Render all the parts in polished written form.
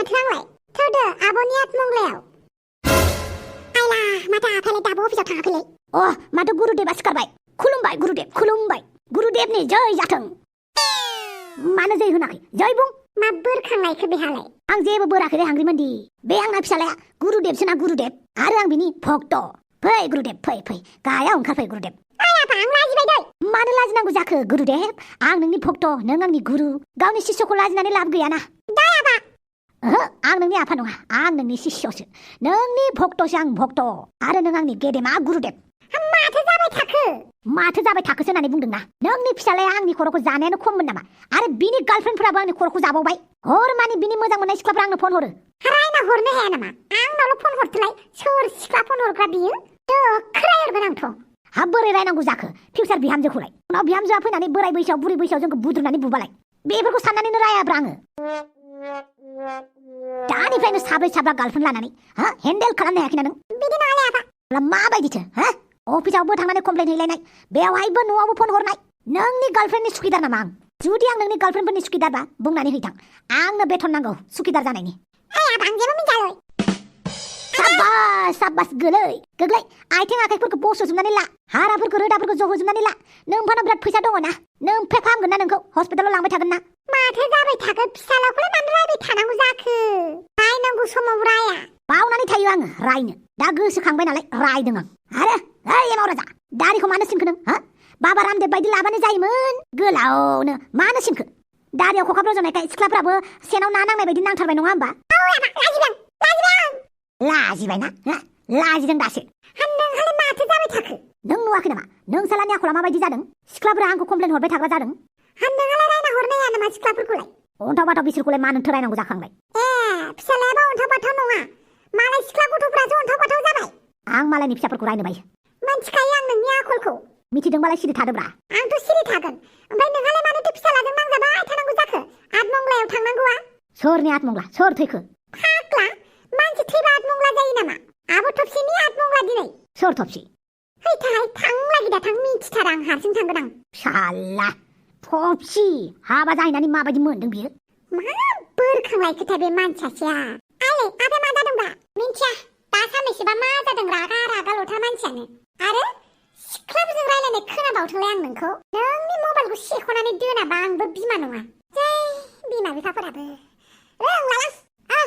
माथो आंलाय थौदो आब'नि आतमंगलायाव आइला माथो आफायालाय दाबो अफिसाव थाङाखैलै माथो गुरुदेबा सिखारबाय खुलुमबाय गुरुदेब खुलुमबाय गुरुदेबनि जय जाथों मानो जय होनाखै जय बुं मा बोरखांनायखो बेहालाय आं जेबो बोराखैलै हांग्रिमोनदि बे आंना फिसालाया गुरुदेबसोना गुरुदेब आरो आं बिनि भक्त फै गुरुदेब फै गाहायाव ओंखारफै गुरुदेब आफा आं लाजिबाय दै मानो लाजिनांगौ जाखो गुरुदेब आं नोंनि भक्त नों आंनि गुरु गावनि शिष्यखौ लाजिनानै लाब गैयाना दै आफा आं नोंनि आफा नङा आं नोंनि शिष्यसो नोंनि भक्तसो आं भक्त आरो नों आंनि गेदेमा गुरुदेब माथो जाबाय थाखोसो होननानै बुंदोंना नोंनि फिसालाया आंनि खर'खौ जानायानो खममोन नामा आरो बिनि गार्लफ्रेन्डफोराबो आंनि खर'खौ जाबावबाय हरमानि बिनि मोजां मोननाय सिख्लाफ्रा आंनो फन हरो रायना हरनो हाया नामा आंनावल' फन हरथलाय सोर सिख्ला फन हरग्रा बियो दोख्राय हरगोन आंथ' हाब बोरै रायनांगौ जाखो फिउचार बिहामजोखौलाय उनाव बिहामजोआ फैनानै बोराय बैसोआव बुरै बैसोआव जोंखौ बुद्रुनानै बुबालाय बेफोरखौ साननानैनो रायाब्रा आङो दानिफ्रायनो साब्रै साब्रा गार्लफ्रेन्ड लानानै हेन्डेल खालामनो हायाखैना नों बिदि नङालै आफा माबायदिथो अफिसावबो थांनानै कमप्लेन हैलायनाय बेवहायबो न'आवबो फन हरनाय नोंनि गार्लफ्रेन्डनि सुखिदार नामा आं जुदि आं नोंनि गार्लफ्रेन्डफोरनि सुखिदारबा बुंनानै हैथां आंनो बेथन नांगौ सुखिदार जानायनि आफा आं जेबो मिन्थियालै साबास गोग्लै आथिं आखाइफोरखौ बस'जोबनानै ला हाराफोरखौ रोदाफोरखौ जहोजोबनानै ला नोंहानाव बिराद फैसा दङ ना नों फाहामगोन ना नोंखौ हस्पिटालाव लांबाय थागोन ना माथो जाबाय थाखो फिसालाखौलाय मानो रायबाय थानांगौ जाखो रायनांगौ समाव राया बावनानै थायो आङो रायनो दा गोसोखांबाय नालाय रायदों आं आरो एमाव राजा दारिखौ मानो सिनखो नों बाबा रामदेब बायदि लाबानो जायोमोन गोलावनो मानो सिनखो दारियाव खखाब रज'नायखाय सिख्लाफ्राबो सेनाव ना नांनाय बायदि नांथारबाय नङा होमबा लाजिबायना लाजिदों दासो नोंहालाय माथो जाबाय थाखो नों नुवाखै नामा नों सालानि आखला माबायदि जादों सिख्लाफ्रा आंखौ कमप्लेन हरबाय थाग्रा जादों नोंहालाय रायना हरनो हाया नामा सिख्लाफोरखौलाय अन्थाव बाथाव बिसोरखौलाय मानो थोरायनांगौ जाखांबाय फिसालायाबा अन्थाव बाथाव नङा मालाय सिख्ला गथ'फ्रासो अन्थाव बाथाव जाबाय आं मालायनि फिसाफोरखौ रायनो बायो मिथिखायो आं नोंनि आखलखौ मिथिदोंबालाय सिरि थादोब्रा आंथ' सिरि थागोन ओमफ्राय नोंहालाय मानोथो फिसालाजों नांजाबाय थानांगौ जाखो आतमंगलायाव थांनांगौआ सोरनि आतमंगला सोर थैखो फाग्ला मानसि थैबा आतमंगला जायो नामा आब' थबसिनि आतमंगला दिनै सोर थबसि हैथाय थांलागि दा थां मिथिथारा आं हारसिं थांगोन आं साला थबसि हाबा जाहैनानै माबायदि मोनदों बियो मा बोरखांलाय खोथा बे मानसियासोआ आइलै आबे मा जादोंबा मिन्थिया दा साननैसोबा मा जादों रागा लथार मानसियानो आरो सिख्लाफोरजों रायलायनाय खोनाबावथोंलाय आं नोंखौ नोंनि मबाइलखौ सेख'नानै दोनाबा आंबो बिमा नङा जै बिमा बिफाफोराबो रोंलालां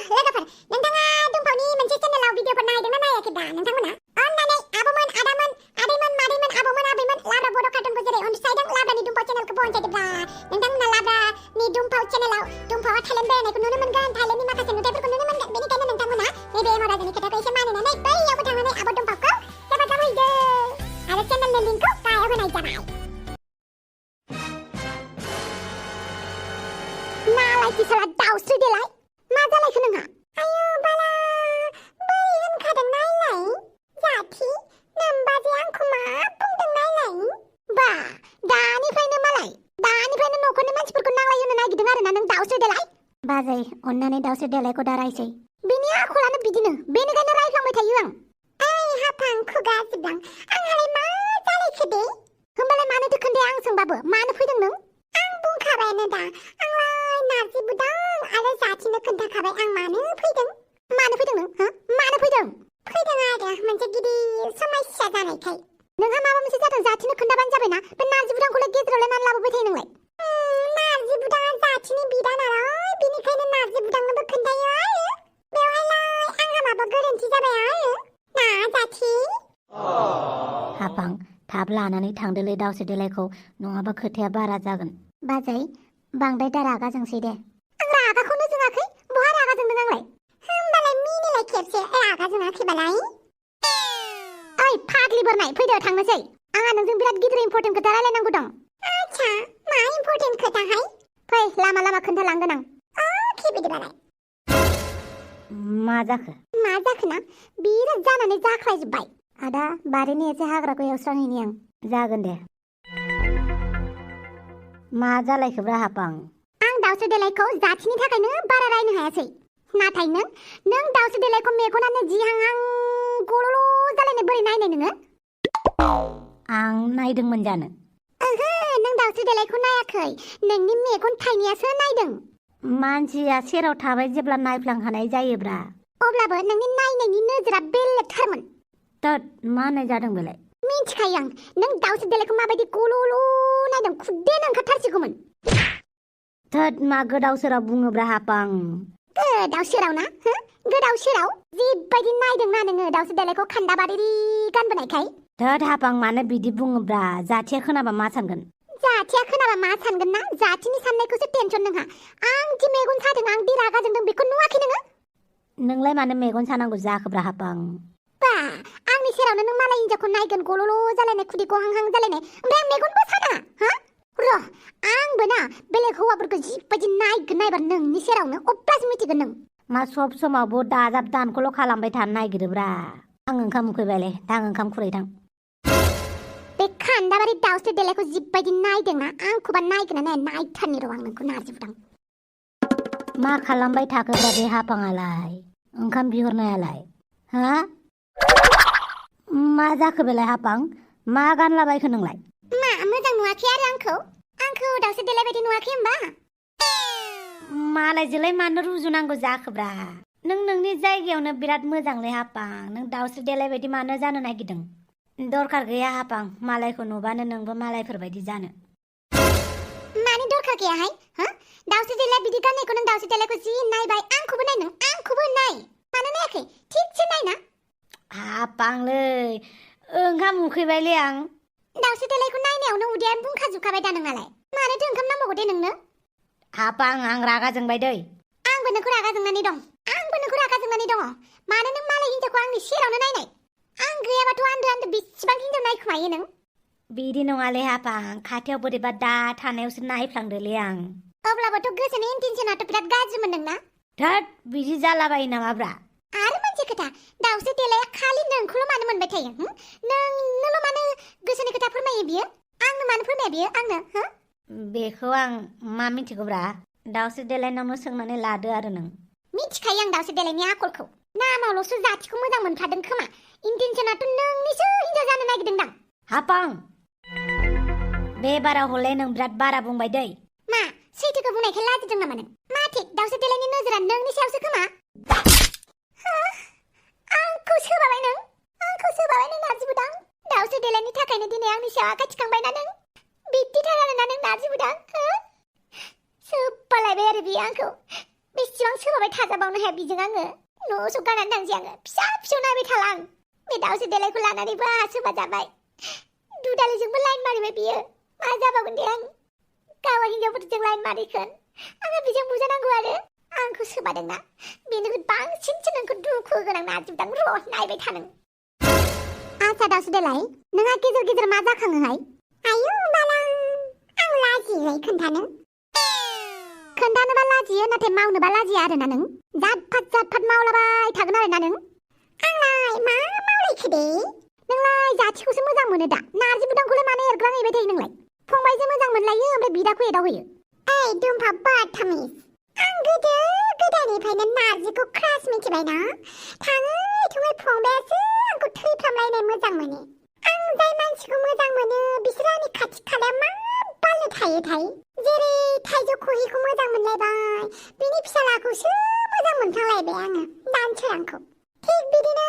लोगोफोर नोंथाङा दुमफावनि मोनसे चेनेलाव भिडिअफोर नायदोंना नायाखै दा नोंथांमोना अननानै आब'मोन आदामोन आदैमोन मादैमोन आबौमोन आबैमोन लाब्रा बर' कार्टुनखौ जेरै अनसायदों लाब्रानि दुमफाव चेनेलखौबो अनसायदोब्रा नोंथांमोना लाब्रानि दुमफाव चेनेलाव दुमफावा थाइलेन्ड बेरायनायखौ नुनो मोनगोन थाइलेन्डनि माखासे नुथायफोरखौ नुनो मोनगोन बेनिखायनो नोंथांमोना नैबे एमावराजानि खोथाखौ एसे मानिनानै बैयावबो थांनानै आब' दुमफावखौ हेफाजाब हैदो आरो चेनेलनि लिंकखौ गाहायाव होनाय जाबाय नालाय किसला दाउस्रि देलाय मा जालायखो नोंहा आयु बाला बोरै होनखादों नायलाय जाथि नोमबाजै आंखौ मा बुंदों नायलाय बा दानिफ्रायनो न'खरनि मानसिफोरखौ नांलायहोनो नागिरदों आरोना नों दाउस्रि देलाय बाजै अन्नानै दाउस्रि देलायखौ दा रायसै बेनि आखलानो बिदिनो बेनिखायनो रायफ्लांबाय थायो आं ओइ हाफां खुगा जिबलां आंहालाय मा जालायखो दे होमबालाय मानोथो खोन्थाया आं सोंबाबो मानो फैदों नों आं बुंखाबायानो दा आंलाय नारजि बुदां आरो जाथिनो खोन्थाखाबाय आं मानो फैदों नों मानो फैदों आरो मोनसे गिदिर समस्या जानायखाय नोंहा माबा मोनसे जादों जाथिनो खोन्थाबानो जाबायना बे नारजि बुदांखौलाय गेजेरावलाय मानो लाबोबाय थायो नोंलाय नारजि बुदाङा जाथिनि बिदा नालाय बेनिखायनो नारजि बुदांनोबो खोन्थायो आरो बेवहायलाय आंहा माबा गोरोन्थि जाबाय आरो ना जाथि हाफां थाब लानानै थांदोलै दाउस्रि देलायखौ नङाबा खोथाया बारा जागोन बाजै बांद्राय दा रागा जोंसै दे आं रागाखौनो जोङाखै बहा रागा जोंदों आंलाय होमबालाय मिनिलाय खेबसे रागा जोङाखैबालाय ओइ फाग्लि बोरनाय फैदो थांनोसै आंहा नोंजों बिराद गिदिर इम्पर्टेन्ट खोथा रायलायनांगौ दं आच्छा मा इम्पर्टेन्ट खोथाहाय फै लामा खोन्थालांगोन आं अके बिदिबालाय मा जाखो ना बिराद जानानै जाख्लायजोब्बाय आदा बारिनि एसे हाग्राखौ एवस्रांहैनि आं जागोन दे मा जालायखोब्रा हाफां आं दाउस्रि देलायखौ जाथिनि थाखायनो बारा रायनो हायासै नाथाय नों दाउस्रि देलायखौ मेगनानो जिहां गल'ल' जालायनाय बोरै नायनाय नोङो आं नायदोंमोन जानो ओहो नों दाउस्रि देलायखौ नायाखै नोंनि मेगन थाइनैयासो नायदों मानसिया सेराव थाबाय जेब्ला नायफ्लांखानाय जायोब्रा अब्लाबो नोंनि नायनायनि नोजोरा बेलेगथारमोन। थोद मा होननाय जादों बेलाय? मिन्थिखायो आं नों दाउस्रि देलायखौ माबायदि गल'ल' नायदों खुदैयानो ओंखारथारसिगौमोन। थोद मा गोदाव सोराव बुङोब्रा हापां। गोदाव सोराव ना हो? गोदाव सोराव जिबायदि नायदोंना नोङो दाउस्रि देलायखौ खान्दाबारि गानबोनायखाय। थोद हापां मानो बिदि बुङोब्रा? जाथिया खोनाबा मा सानगोन? जाथिया खोनाबा मा सानगोन ना? जाथिनि साननायखौसो टेनसन नोंहा। आं दि मेगन सादों आं दि रागा जोंदों बेखौ नुवाखै नोङो? नोंलाय मानो मेगन सानांगौ जाखोब्रा हापां? बा आंनि सेरावनो नों मालाय हिन्जावखौ नायगोन गल'ल' जालायनाय खुदै गहांहां जालायनाय ओमफ्राय आं मेगनबो साना हा? र' आंबो ना बेलेग हौवाफोरखौ जिबायदि नायगोन नायबा नोंनि सेरावनो अब्लासो मिथिगोन नों। मा सब समावबो दाजाब दानखौल' खालामबाय थानो नागिरोब्रा? आं ओंखाम उखैबायलै थां ओंखाम खुरैथां। बे खान्दाबारि दाउस्रि देलायखौ जिबायदि नायदोंना आंखौबा नायगोन ना नायथारनि र' आं नोंखौ नारजि बुदां। मा खालामबाय थाखोब्रा बे हापाङालाय? ओंखाम बिहरनायालाय हा? मा जाखो बेलाय हापां? मा गानलाबायखो नोंलाय? मा मोजां नुवाखै आरो आंखौ दाउस्रि देलाय बायदि नुवाखै होमबा? मालायजोंलाय मानो रुजुनांगौ जाखोब्रा? नों नोंनि जायगायावनो बिराद मोजांलै हापां। नों दाउस्रि देलाय बायदि मानो जानो नागिरदों? दरखार गैया हापां, मालायखौ नुबानो नोंबो मालायफोरबायदि जानो। मानि दरखार गैयाहाय हा? दाउस्रि देलाय बिदि गाननायखौ नों दाउस्रि देलायखौ जि नायबाय आंखौबो नाय नों आंखौबो नाय। मानो नायाखै? थिगसे नायना। हापांलै ओंखाम उखैबायलै आं। दाउस्रि देलायखौ नायनायावनो उदैया बुंखाजोबखाबाय दा नोंनालाय। मानोथो ओंखाम नांबावगौ दे नोंनो? हापां आं रागा जोंबाय दै। आंबो नोंखौ रागा जोंनानै दं। मानो नों मालाय हिन्जावखौ आंनि सेरावनो नायनाय? आं गैयाबाथ' आन्दो आन्दो बेसेबां हिन्जाव नायखुमायो नों? बिदि नङालै हापां, खाथियाव बोरैबा दा थानायावसो नायफ्लांदोलै आं। अब्लाबोथ' गोसोनि इन्टेनसनाथ' बिराद गाज्रिमोन नोंना। थोद बिदि जालाबायो नामाब्रा? आरो मोनसे खोथा, दाउस्रि देलाया खालि नोंखौल' मानो मोनबाय थायो? नोंनोल' मानो गोसोनि खोथा फोरमायो बियो? आंनो मानो फोरमाया बियो आंनो हो? बेखौ आं मा मिथिगौब्रा? दाउस्रि देलायनावनो सोंनानै लादो आरो नों। मिथिखायो आं दाउस्रि देलायनि आखलखौ। नामावल'सो जाथिखौ मोजां मोनखादों खोमा। इन्टेनसनाथ' नोंनिसो हिन्जाव जानो नागिरदोंदां। हापां बे बाराव हले नों बिराद बारा बुंबाय दै। मा सैथोखौ बुंनायखाय लाजिदों नामा नों? मा थिक दाउस्रि देलायनि नोजोरा नोंनि सायावसो खोमा? आंखौ सोबाबाय नों नारजि बुदां। दाउस्रि देलायनि थाखायनो दिनै आंनि सायाव आखाय थिखांबायना नों? बिब्दिथार आरोना नों नारजि बुदां हो? सोबालायबाय आरो बियो आंखौ। बेसेबां सोबाबाय थाजाबावनो हाया बिजों आङो? न'सो गारनानै थांसै आङो। फिसा फिसौ नायबाय थाला आं। बे दाउस्रि देलायखौ लानानैबो आंहा सोबा जाबाय। दुदालिजोंबो लाइन मारिबाय बियो। मा जाबावगोन दे आं? गावा हिन्जावफोरजों लाइन मारिगोन। आङो बेजों बुजानांगौ आरो? आंखौ सोबादोंना? बेनिख्रुइ बांसिनसो नोंखौ दुखु होगोन आं नारजि बुदां। र' नायबाय था नों। आच्छा दाउस्रि देलाय, नोंहा गेजेर गेजेर मा जाखाङोहाय? आयु बाला आं लाजियोहाय खोन्थानोबा लाजियो नाथाय मावनोबा लाजिया आरोना नों? जादफाद मावलाबाय थागोन आरोना नों? आंलाय मा मावलायखो दे? नोंलाय जाथिखौसो मोजां मोनो दा? नारजि बुदांखौलाय मानो एरग्लांहैबाय थायो नोंलाय? फंबायजों मोजां मोनलायो ओमफ्राय बिदाखौ एदावहोयो। ओइ दुमफा बाथामिस, आं गोदो गोदायनिफ्रायनो नारजिखौ क्रास मिथिबायना? थाङै थुङै फंबायासो आंखौ थैफ्रामलायनाय मोजां मोनो। आं जाय मानसिखौ मोजां मोनो बिसोर आंनि खाथि खालायाव मा बालनो थायोथाय? जेरै थाइजौ खहिखौ मोजां मोनलायबाय, बिनि फिसालाखौसो मोजां मोनफ्लांलायबाय आङो दानसोरांखौ। थिग बिदिनो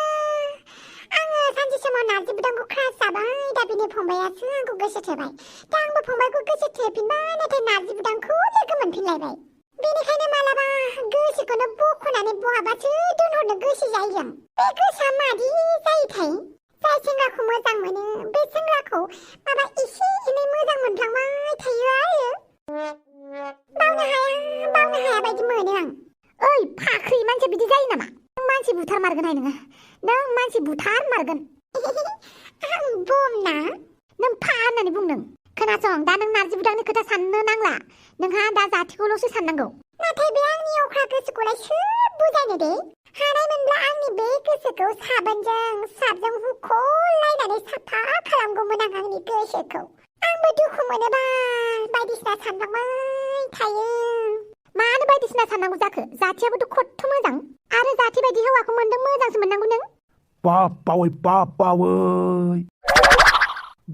आङो सानसे समाव नारजि बुदांखौ क्रास जाबाय, दा बिनि फंबायासो आंखौ गोसो थोबाय। दा आंबो फंबायखौ गोसो थोफिनबाय, नाथाय नारजि बुदांखौ लोगो मोनफिनलायबाय। बेनिखायनो मालाबा गोसोखौनो बख'नानै बहाबासो दोनहरनो गोसो जायो आं। बे गोसोआ मादि जायोथाय? जाय सेंग्राखौ मोजां मोनो बे सेंग्राखौ माबा एसे एनै मोजां मोनफ्लांबाय थायो आरो। बावनो हाया बायदि मोनो आं। ओइ फाख्रि, मानसिया बिदि जायो नामा? नों मानसि बुथारमारगोनहाय नोङो। नों मानसि बुथारमारगोन। आं बमना? नों फा होननानै बुंदों। खोनासं, दा नों नारजि बुदांनि खोथा साननो नांला। नोंहा दा जाथिखौल'सो साननांगौ। नाथाय बे आंनि अख्रा गोसोखौलाय सोर बुजायनो दे? हानायमोनब्ला आंनि बे गोसोखौ साबोनजों साबजों हुख'लायनानै साफा खालामगौमोन आं आंनि गोसोखौ। आंबो दुखु मोनोबा बायदिसिना सानफ्लांबाय थायो। मानो बायदिसिना साननांगौ जाखो? जाथियाबोथ' खथ्थ' मोजां। आरो जाथि बायदि हौवाखौ मोनदों मोजांसो मोननांगौ नों। बापावै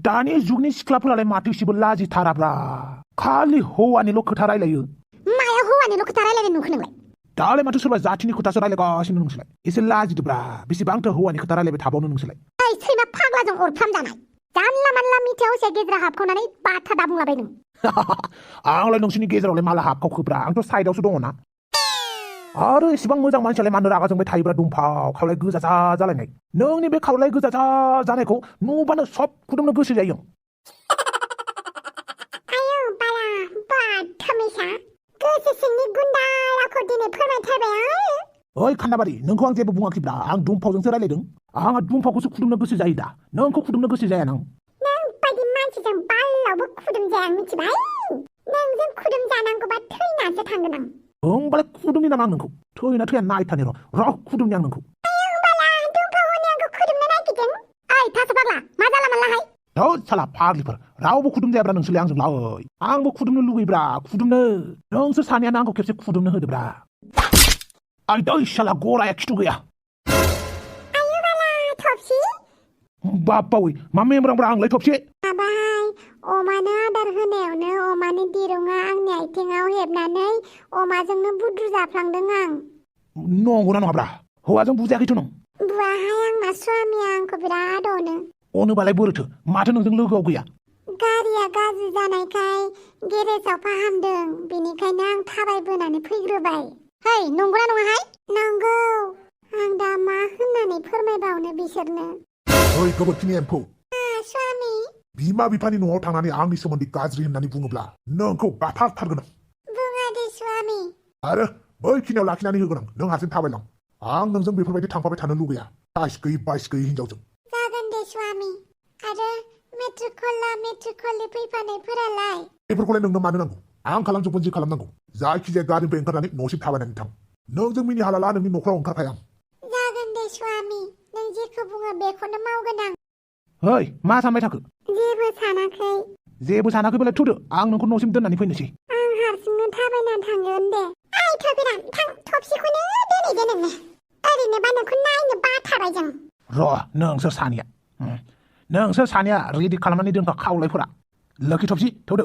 दानि जुगनि सिख्लाफोरालाय माथो एसेबो लाजिथाराब्रा। खालि हौवानिल' खोथा रायलायो। माया हौवा सोरबानिल' खोथा रायलायनाय नुखो नोंलाय दालाय माथो सोरबा जाथिनि खोथासो रायलायगासिनो नोंसोरलाय एसे लाजिदोब्रा बेसेबांथो हौवानि खोथा रायलायबाय थाबावनो नोंसोरलाय ओइ सैमा फाग्लाजों अरफ्रामजानाय जानला मानला मिथियाव एसे गेजेराव हाबखावनानै बाथा दाबुंलाबाय नों आंलाय नोंसोरनि गेजेरावलाय माला हाबखावखोब्रा आंथ' साइडआवसो दङना आरो इसिबां मोजां मानसियालाय मानो रागा जोंबाय थायोब्रा दुमफाव खावलाय गोजाजा जालायनाय नोंनि बे खावलाय गोजाजा जानायखौ नुबानो सब खुदुमनो गोसो जायो आयौ बाला बाथामिसा गोसो सिंनि गुन्दाराखौ दिनै फोरमायथारबाय आङो ओइ खान्दाबारि नोंखौ आं जेबो बुङाखैब्रा आं दुमफावजोंसो रायलायदों आंहा दुमफावखौसो खुदुमनो गोसो जायो दा नोंखौ खुदुमनो गोसो जाया नों बायदि मानसिजों बालावबो खुदुम जाया मिथिबाय नोंजों खुदुम जानांगौबा थैनासो थांगोन आं होमबालाय खुदुमनि नामा आं नोंखौ थैना थैया नायथानि र' खुदुमनि आं नोंखौ आयौ बाला दुमफाव हनै आंखौ खुदुमनो नागिरदों ओइ थास' फाग्ला मा जाला मानलाहाय थोद साला फाग्लिफोर रावबो खुदुम जायाब्रा नोंसोरलाय आंजों लावै आंबो खुदुमनो लुगैब्रा खुदुमनो नोंसोर सानैयानो आंखौ खेबसे खुदुमनो होदोब्रा आइ दै साला गराया खिथु गैया आयौ बाला थफसि बाप्पावै मा मेमरांब्रा आंलाय थबसे माबाहाय अमानो आदार होनायावनो अमानि दिरुङा आंनि आथिङाव हेबनानै अमाजोंनो बुद्रु जाफ्लांदों आं नंगौना नङाब्रा हौवाजों बुजायाखैथ' नों बुवाहाय आंना स्वामिया आंखौ बिराद अनो अनोबालाय बोरोथो माथो नोंजों लोगोआव गैया गारिया गाज्रि जानायखाय गेरेजाव फाहामदों बेनिखायनो आं थाबायबोनानै फैग्रोबाय है नंगौना नङाहाय नंगौ आं दा मा होननानै फोरमायबावनो बिसोरनो ओइ गोबोरखिनि एम्फौ स्वामि बिमा बिफानि न'आव थांनानै आंनि सोमोन्दै गाज्रि होननानै बुङोब्ला नोंखौ बाथारथारगोन बुङा दे स्वामि आरो बैखिनियाव लाखिनानै होगोन आं नों हारसिं थाबायलां आं नोंजों बेफोरबायदि थांफाबाय थानो लुगैया बाइस गैयै हिनजावजों जागोन दे स्वामि आरो मेट्रिकलि फैफानायफोरालाय बेफोरखौलाय नोंनो मानो नांगौ आं खालामजोबगोन जि खालामनांगौ जायखिजाया गारिनिफ्राय ओंखारनानै न'सिम थाबायनानै थां नोंजों मिनि हालाला नोंनि न'खराव ओंखारखाया आं जागोन दे स्वामि नों जेखौ बुङो बेखौनो मावगोन आं ओइ मा सानबाय थाखो जेबो सानाखै जेबो सानाखैबालाय थुदो आं नोंखौ न'सिम दोननानै फैनोसै आं हारसिंनो थाबायनानै थांगोन दे ओइ थबिराम थां थबसिखौनो दोनैदो नोङो ओरैनोबा नोंखौ नायनो बाथारबाय जों र' नोंसोर सानैया रेडि खालामनानै दोनखा खावलायफोरा लोखि थबसि थौदो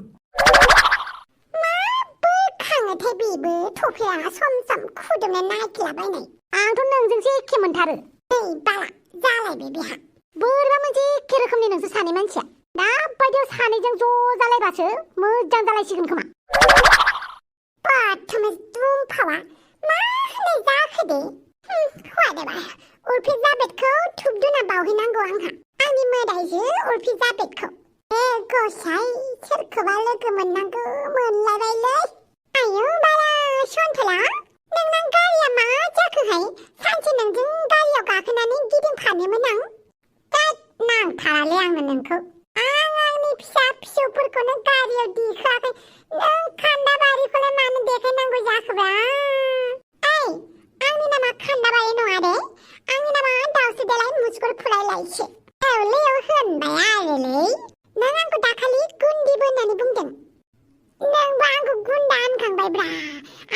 खाङोथाय बेबो थफिया सम सम खुदुमनो नागिरलाबायनाय आंथ' नोंजोंसो एखे मोनथारो नै बाला जालायबाय बेहा बोरैबा मोनसे एखे रोखोमनि नोंसोर सानै मानसिया दा बायदियाव सानैजों ज' जालायबासो मोजां जालायसिगोन खोमा बाथामै दुमफावा मा होननाय जाखो दे हवादेबा उर्फिजाबेदखौ धुप-धुना बावहैनांगौ आंहा आंनि मोदायजो उर्फिजाबेदखौ गसाइ सोरखौबा लोगो मोननांगौ मोनलायबायलै आयौ बाला सन्थला नोंना गारिया मा जाखोहाय सानसे नोंजों गारियाव गाखोनानै गिदिंफानोमोन आं दा नांथारालै आंनो नोंखौ आं आंनि फिसा फिसौफोरखौनो गारियाव दिखोआखै नों खान्दाबारिखौलाय मानो देखायनांगौ जाखोब्रा ओइ आंनि नामा खान्दाबारि नङा दे आंनि नामा दाउसो देलाय मुसुगुर फुलायलायसो औलै होनबाय आरोलै नों आंखौ दाखालि गुन्दिबो होननानै बुंदों नोंबो आंखौ गुन्दा होनखांबायब्रा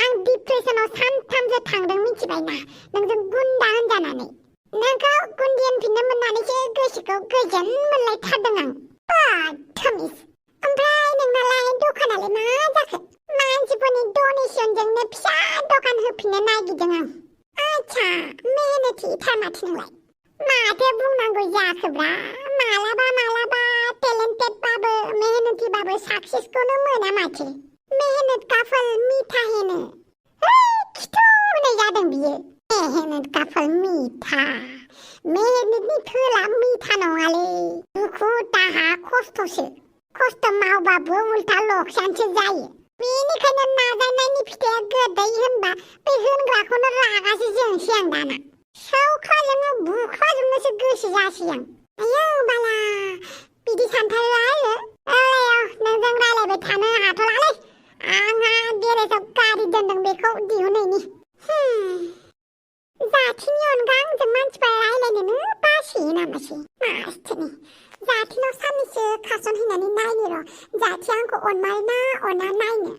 आं डिप्रेसनाव सानथामसो थांदों मिथिबायना नोंजों गुन्दा होनजानानै नोंखौ गुन्दि होनफिननो मोननानैसो गोसोखौ गोजोन मोनलायथारदों आं बाथामिस ओमफ्राय नोंनालाय दखानालाय मा जाखो मानसिफोरनि डनेसनजोंनो फिसा दखान होफिननो नागिरदों आं आच्छा मेहनतिथार माथो नोंलाय माथो बुंनांगौ जाखोब्रा मालाबा टेलेन्टेडबाबो मेहनतिबाबो साक्सेसखौनो मोना माथो मेहनत का फल मीठा हेनो खिथु होननाय जादों बियो मेहनत का फल मीठा मेहनतनि थोला मीठा नङालै दुखु दाहा खस्थ'सो खस्थ' मावबाबो उल्था लकसानसो जायो बेनिखायनो नाजानायनि फिथाइया गोदै होनबा बे होनग्राखौनो रागासो जोंसै आं दाना सौखाजोंनो बुखाजोंनोसो गोसो जासै आं आयौ बाला बिदि सानथारो आरो नोंजों रायलायबाय थानो हाथ'लालै आंहा गेरेजाव गारि दोनदों बेखौ दिहुनैनि जाथिनि अनगा आंजों मानसिफोरा रायलायनोनो बासोयो नामासै मासथोनि जाथिनाव साननैसो खासनहैनानै नायनो र' जाथिया आंखौ अनमारोना अना नायनो